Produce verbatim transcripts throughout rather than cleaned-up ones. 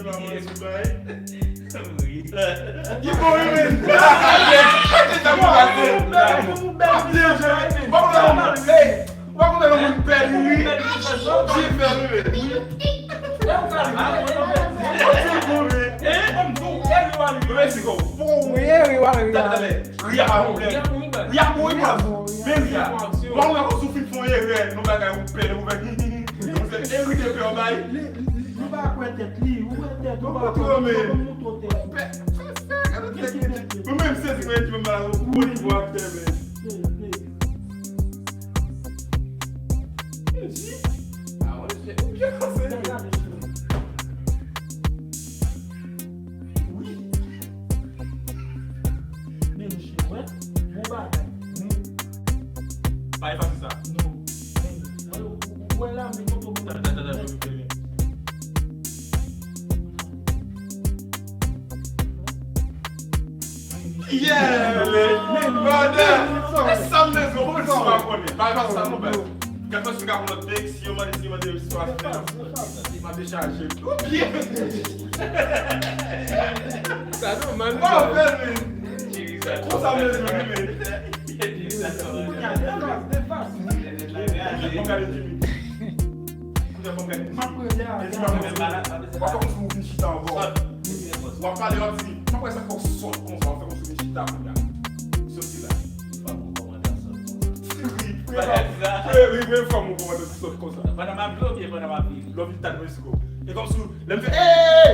Ki bon wi men. Ou pa konn lè yon moun bèl wi. Ti bèl wi. Ti bon wi. Mèsi kou. Mèsi kou. Wi, wi, wi, wi. Ria pa yon blèm. Ria pou wi pa. Men ria. Bon, ou konn sou fin fon erè, nou bagay ou pè, ou pè. Erite pè bay. Li pa kwè tèt li, ou wè tèt ou pa konn mouton tèt. Mwen menm sezi mwen di mwen mal ou bon li bon aktè men. Wi. Men mesye, wè, bon bagay. Pa efase sa. Non. Wè la, men kote ou. Yeah! Brother! E sa m bezwen, ou pa konnen. Pa efase sa non, bèl. Gad mwen si m ka pran lòt take, si yo mande, si yo mande, si yo mande, m ap dechaje. Ou byen! Sa nòmal. Ou pa fè l, men. Konsa m bezwen li, men. Kounye a, defas, defas. Kounye a, ban m gade Jimmy. Kounye a, ban m gade Jimmy. M ap rele a. Jimmy, w ap fè kòmsi ou vin chita ankò. W ap pale, w ap di, m ap wè sa fè w sòt konsa, w ap fè kòmsi ou vin chita kounye a. Soti la. Wi, wi, wi, wi, fòm ou kòmandan sòt konsa. Pandan m ap jwe oubyen pandan m ap viv? Lè w vin tann mwen siko. E kòmsi lè m fè, ey!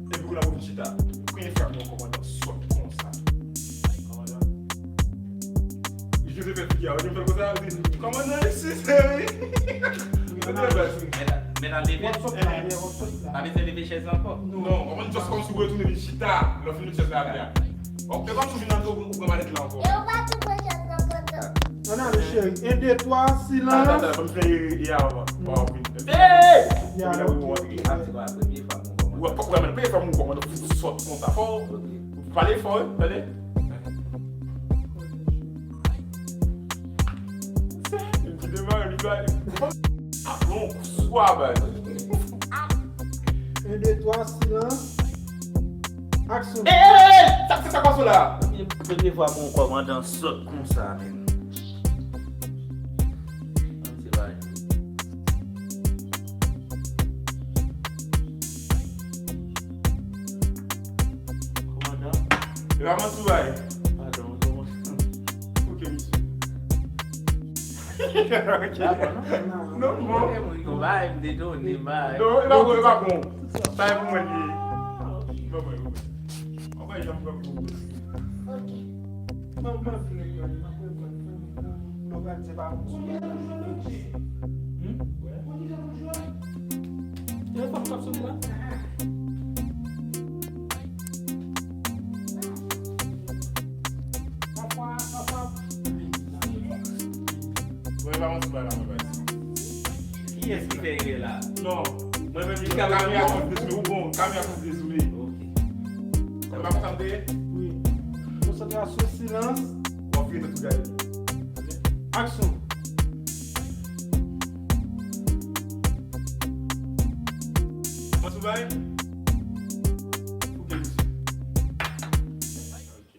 Epi kounye a pou vin chita. Kounye frap mwen kòmandan sòt konsa. Kòmandan. Li jwe fè figi a, ou di m fè l konsa, ou di, kòmandan, eskize wi. Men la, men la leve. Pa bezwen leve chèz la ankò. Non, kòmandan just kòmsi ou retounen vin chita. Lè w fin met chèz la atè a. Ok, kòmsi ou vin antre, ou pran malèt la ankò. E ou pa tou pran chèz la ankò. Ann ale, cheri. En, de, twa, silans. Atann, atann, ban m fè e, e a avan. Bon, wi. Hey! Epi la, wi, ou antre. Premye fwa m wè w kòmandan. Ou ap, ou ap, premye fwa m wè w kòmandan, ou sòt konsa. Fò w pale fò, wi, tande. Li demare, li bay. Ap yon swa, bay. En, de, twa, silans. Aksyon. Ey, ey, ey, ey! Sa, sa, sa k pase la? Premye, premye fwa m wè yon kòmandan sòt konsa, menm. Se pa jwe. Kòmandan. E pa manti w bay. Padon, kòmandan. Ok, mesye. Non, bon. Mwen te moun ki bay, m te tounen bay. Non, e pa bon, e pa bon. Bay pou mwen li ye. Ban mwen, ban mwen. Mwen pa janm pran pou ou. Ok. Mwen, mwen vin reprann, mwen reprann. Mwen pral di pa pou ou. Hmm? Telefòn k ap sone la. Bon, e pa manti bay la, mwen bay. Kiyès ki fè erè la? Non. Mwen menm, li ka kamera konn dezoule, ou bon, kamera konn dezoule. Ok. Mwen pa konn sa m te ye? Wi. Konsantrasyon, silans. W ap fini tèt ou gade. Aksyon. Manti bay? Ok, mesye.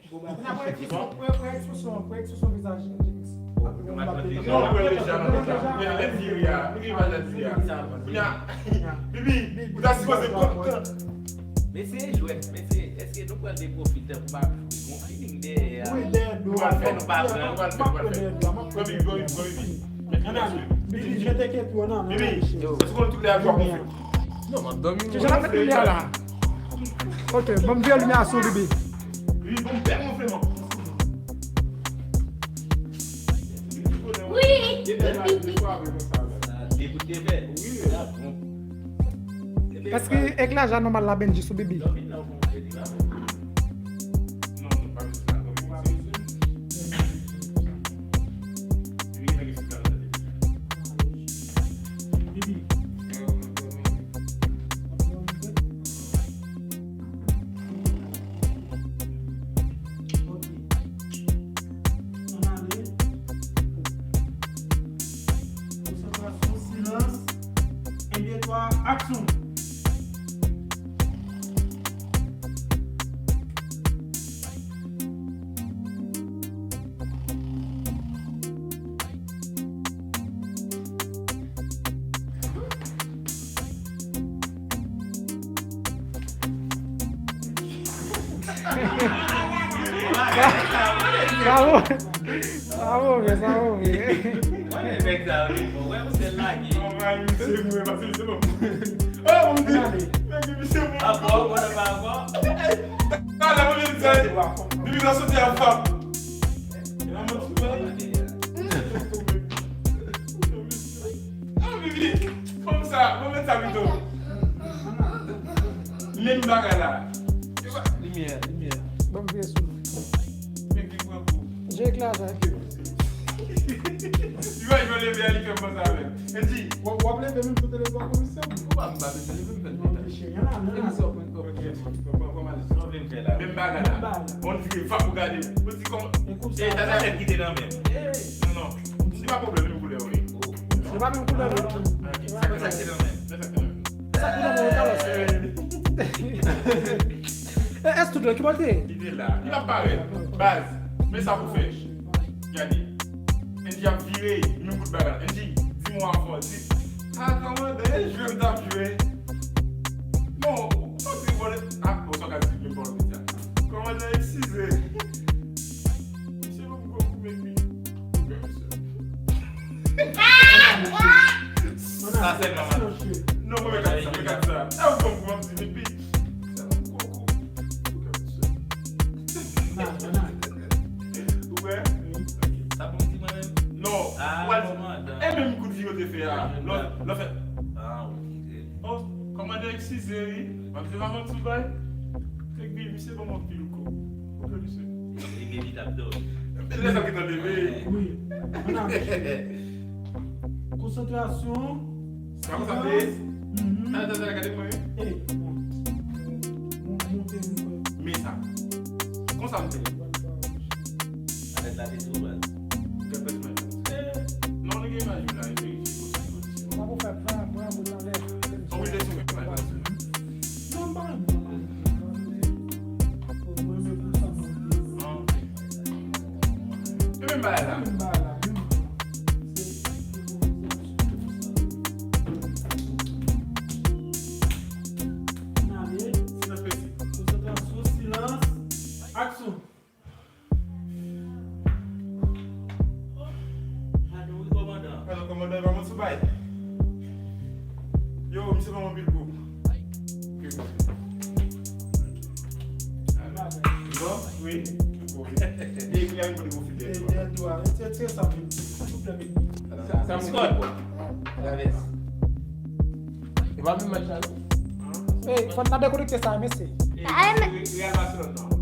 Bon, ba, pran ekspresyon, pran, pran ekspresyon, pran ekspresyon vizaj, James. Non, mwen wè l deja, mwen wè l deja. Men lè l vire a, li vire vizaj li a. Kounye a, Bibi, ou ta sipoze kontan. Men se jwèt, men se, èske nou pral de pwofitè pou pa jwe? Gon filing dèyè a. Wi, dèyè do a. Nou pral fè, nou pa pran. Nou pral fè, nou pral fè. Pran Bibi, pran Bibi, pran Bibi. Ann ale. Bibi, je te ke tou, ann ale. Bibi, èske w konnen tout lè a jwe konfyon? Non, m ap dòmi. Kijan l ap fè kounye a la? Ok, ban m vire limyè a sou Bibi. Bibi, bon, bèl gonfleman. Wi. Èske eklaj a nòmal la, Bendji, sou Bibi? Konsantrasyon, silans. En, de, twa, aksyon. Sa move. Sa move, sa move. Wè, nèg sa yo, li bon. Wè, misye lage. Anmay, misye mwen, paske misye bon. Oh, mon Dieu. Nèg, misye bon. Ah, bon, bon, bon, bon. Talè, mwen vin di sa. Depi sa soti a fap. E la, mwen sou. Ah, Vivi, fanm sa, mwen met sa pito. Menm bagay la. Limyè, limyè. Ban m veye sou nou. Men ki pran kou. Je klase. Li wè, jwenn leve a, li fè konsa avè l. Andy. W ap, w ap leve menm sou telefòn komisè. Ou pa m pa leve, leve m fè l. Non, men chen an la, non. E misye w pran kòb. Ok, pran, pran, pran, pran, pran. Sa w vle m fè la? Menm bagay la. Menm bagay la. On vire, fap ou gade. Ou di kòman. E kou sa. E, sa, sa nèt kite nan men. Non, non. Se pa pwoblèm, menm koulè w ye. Se pa menm koulè, non. Ok, sa, sa kite nan men. Sa kite nan men. Sa kite nan men, Carlos. E, èske tout lè ki pote? Li te la. Li pa parèt. Baz, men sa pou fè. Gade. Andy ap vire, li menm kout bagay la. Andy, di m yon afè, di, ah, kòmandan, e jwe m t ap jwe. Non, ou santi vòlè. Ah, bon, sa w ka di, menm vòlè, ti a. Kòmandan, eskize. Misye ban m gwo kou, men pi. Sa sèlman, man. Non, mwen, mwen ka di sa, mwen ka di sa. E, ou ban m gwo, m di, men pi. Sa ban m gwo kou. Ou wè? Sa bon ti mwen menm? Non. Ah, kòmandan. E menm kout vi yo te fè a. Lò, lò fè. Ah, ok. Oh, kòmandan, eskize, wi. M ap di maman sou bay. Nèg, misye ban m anpil kou. Ok, misye. Li gen li t ap dòmi. Lè sa ki tande, wi. Wi. Konsantrasyon. Sa konsa m te ye? Mhm. Talè, talè, talè, gade mwen. Ey, bon. Mon-, monte, monte. Men sa. Konsa m te ye. Avèk la te tou, baz. Gade mwen. Eh, non, nou gen imaj la, e verifye kote, kote. Sa pou fè pran, pran bout anlè. Ann wi, lè sou mwen, imaj la. Non, m pa renmen pran. Mwen, mwen, mwen, mwen, mwen. Ah, ok. E menm bagay la. Menm bagay la, menm. Konsantrasyon, silans, aksyon. Alo, wi, kòmandan. Alo, kòmandan, pa mwen sou bay. Yo, misye ban mwen anpil kou. Bon, wi. Bon, wi. E, wi, a, wi, kote konfidè. E, e, dwa. Retire, retire sa, wi. Souple, wi. Sa, sa, Scott. Travès. E pa menm match la, non? Ey, fò n ta dekonekte sa, mesye. E, Real Barcelone, non?